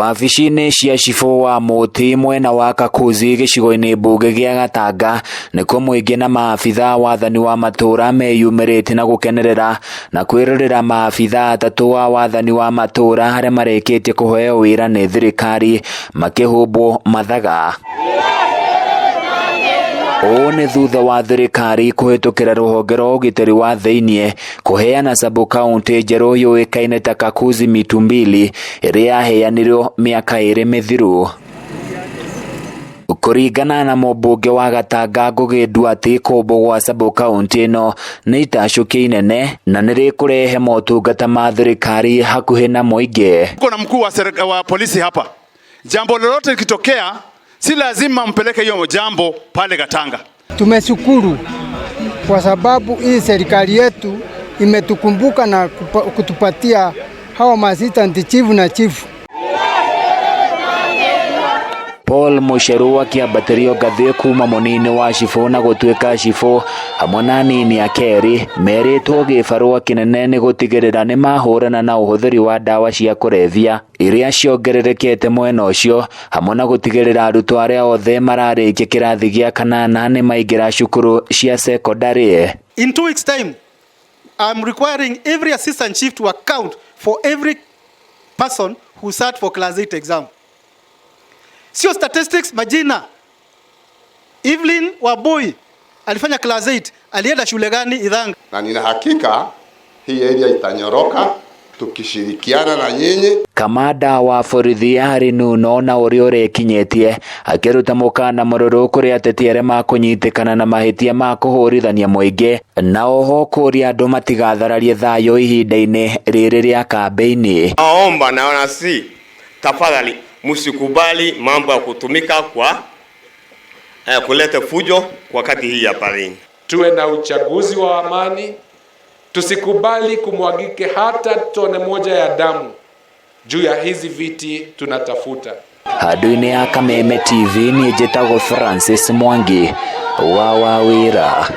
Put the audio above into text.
Wabici-inĩ cia cibũ wa Mũti mwena wa Kakuzi gĩcigo-inĩ mbunge gĩa Gatanga nĩkuo mũingĩ na maabitha wathani wa matũũra meyumĩrĩtie na gũkenerera na kwĩrorera maabitha atatũ a wathani wa matũũra arĩa marĩkĩtie kũheo wĩra nĩ thirikari makĩhumbwo mathaga. Ũũ nĩ thutha wa thirikari kũhĩtũkĩra rũhonge rwa ũgitĩri wa thĩiniĩ kũheana sub county njerũ yũĩkaine ta Kakuzi Mitumbili ĩrĩa yaheanirwo mĩaka 2 mĩthiru. Kũringana na mũmbunge wa Gatanga Ngugi Nduati, kũmbwo gwa sub county ĩno nĩ itacũkia inene na nĩ rĩkũrehe motungata ma thirikari hakuhĩ na mũingĩ. Tuko na mkuu wa polisi hapa, jambo lolote likitokea si lazima mpeleke hiyo jambo pale Gatanga. Tumeshukuru kwa sababu hii serikali yetu imetukumbuka na kutupatia hawa assistant chief na chief. Paul Mucheru akĩambatĩrio ngathĩ kuma mũnini wa cibũ na gũtuĩka cibũ hamwe na anini ake erĩ merĩtwo gĩbarũa kĩnene nĩ gũtigĩrĩra nĩmahũrana na ũhũthĩri wa ndawa cia kũrebia iria ciongererekete mwena ũcio hamwe na gũtigĩrĩra arutwo arĩa othe mararĩkia kĩrathi gĩa kanana nĩmaingĩra cukuru cia cekondarĩ. In 2 weeks time, I'm requiring every assistant chief to account for every person who sat for class 8 exam. Sio statistics, majina. Evelyn Wabui alifanya class 8, alienda shule gani? Ithanga. Na nina hakika hii area itanyoroka tukishirikiana na nyinyi. Kamanda wa borithi Harry Nuno na ũrĩa ũrekinyĩtie akĩruta mũkana mũrũrũ kũrĩ ateti arĩa makũnyitĩkana na mahĩtia ma kũhũrithania mũingĩ na oho kũria andũ matigathararie thayũ ihinda-inĩ rĩrĩ rĩa kambĩini. Naomba na wanasi, tafadhali msikubali mambo ya kutumika kwa kuleta fujo wakati hii ya pareni. Tuwe na uchaguzi wa amani, tusikubali kumwagike hata tone moja ya damu juu ya hizi viti tunatafuta. Handũ-inĩ ya Kameme TV niĩ njĩtagwo Francis Mwangi wa Wawira.